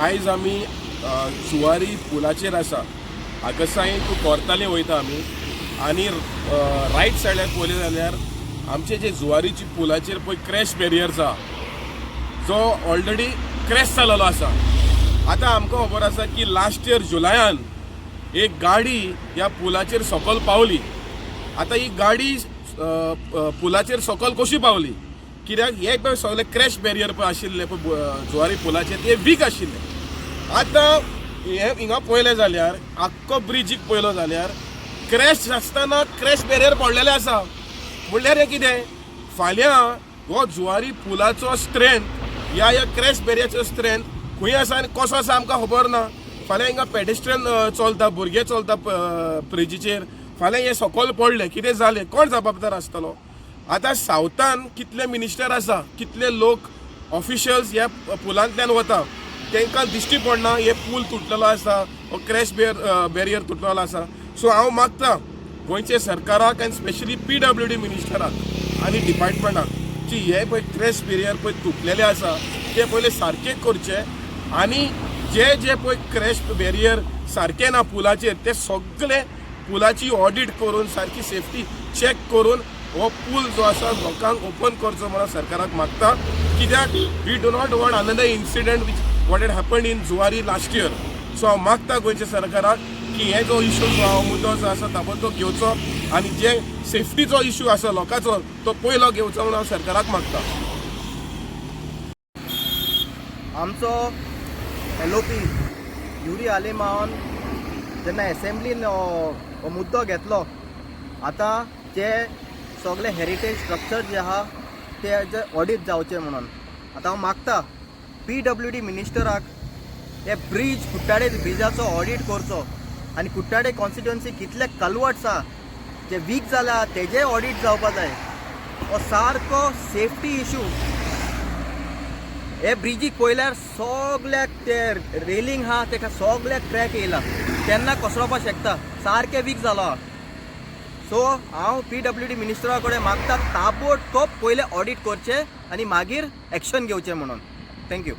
आयज आमी जुवारी पुलाचेर आसा. आगसाईन टू कोरताले वयता आमी आनी रायट सायडाक पळयलें जाल्यार आमचे जे जुवारीची पुलाचेर पळय क्रॅश बॅरियर्स आहा, जो ऑलरेडी क्रॅश जालेलो आसा. आतां आमकां खबर आसा की लास्ट इयर जुलयान एक गाडी ह्या पुलाचेर सकल पावली. आतां ही गाडी पुलाचेर सकल कशी पावली? कित्याक हे पळय सगळे क्रॅश बॅरियर पळय आशिल्ले पळय जुवारी पुलाचेर, ते वीक आशिल्ले. आतां हे हिंगा पळयलें जाल्यार, आख्खो ब्रिजीक पळयलो जाल्यार क्रॅश आसतना क्रॅश बॅरियर पडलेले आसा. म्हणल्यार हें कितें, फाल्यां हो जुवारी पुलाचो स्ट्रेंथ ह्या ह्या क्रॅश बॅरियरचो स्ट्रेंथ खंय आसा आनी कसो आसा आमकां खबर ना. फाल्यां हिंगा पेडेस्ट्रियन चलता, भुरगे चलता ब्रिजीचेर, फाल्यां हे सकयल पडले, कितें जालें, कोण जबाबदार आसतलो? आतां सावथान कितले मिनिस्टर आसा, कितले लोक ऑफिशियल्स ह्या पुलांतल्यान वता, तांकां दिश्टी पडना हे पूल तुटलेलो आसा, हो क्रॅश बॅरियर तुटलेलो आसा. सो हांव मागता गोंयचे सरकाराक आनी स्पेशली पीडब्ल्यूडी मिनिस्टराक आनी डिपार्टमेंटाक की हे पळय क्रॅश बॅरियर पळय तुटलेले आसा ते पयले सारके करचे आनी जे जे पळय क्रॅश बॅरियर सारके ना पुलाचेर ते सगळे पुलाची ऑडिट करून, सारकी सेफ्टी चॅक करून हो पूल जो आसा लोकांक ओपन करचो म्हणून सरकाराक मागता. कित्याक we do not want another incident which what had happen in Zuari last year. So हांव मागता गोंयच्या सरकाराक की हे जो इशू जो आहा, मुद्दो जो आसा, ताबडतोब घेवचो आनी जे सेफ्टीचो इशू आसा लोकांचो तो पयलो घेवचो म्हणून हांव सरकाराक मागता. आमचो एलओपी युरी आलेमावन जेन्ना एसेंब्लीन हो मुद्दो घेतलो, आतां जे सगळे हेरिटेज स्ट्रक्चर जे आहा ते जे ऑडीट जावचे म्हणून, आतां हांव मागता पीडब्ल्यूडी मिनिस्टराक हे ब्रीज, कुट्टाडे ब्रिजाचो ऑडीट करचो आनी कुट्टाडे कॉन्स्टिट्युएन्सी कितले कलवर्ट्स आहा जे वीक जाला तेजे ऑडीट जावपा जाय. हो सारको सेफ्टी इशू. हे ब्रिजीक पळयल्यार सगल्याक ते रेलिंग आहा तेका सगल्याक क्रॅक येयला, केन्ना कोसळपाक शकता, सारकें वीक जालो आहा. सो हांव पीडब्ल्यूडी मिनिस्टरा कडेन मागता ताबडतोब पयलें ऑडीट करचें आनी मागीर एक्शन घेवचें म्हणून. Thank you.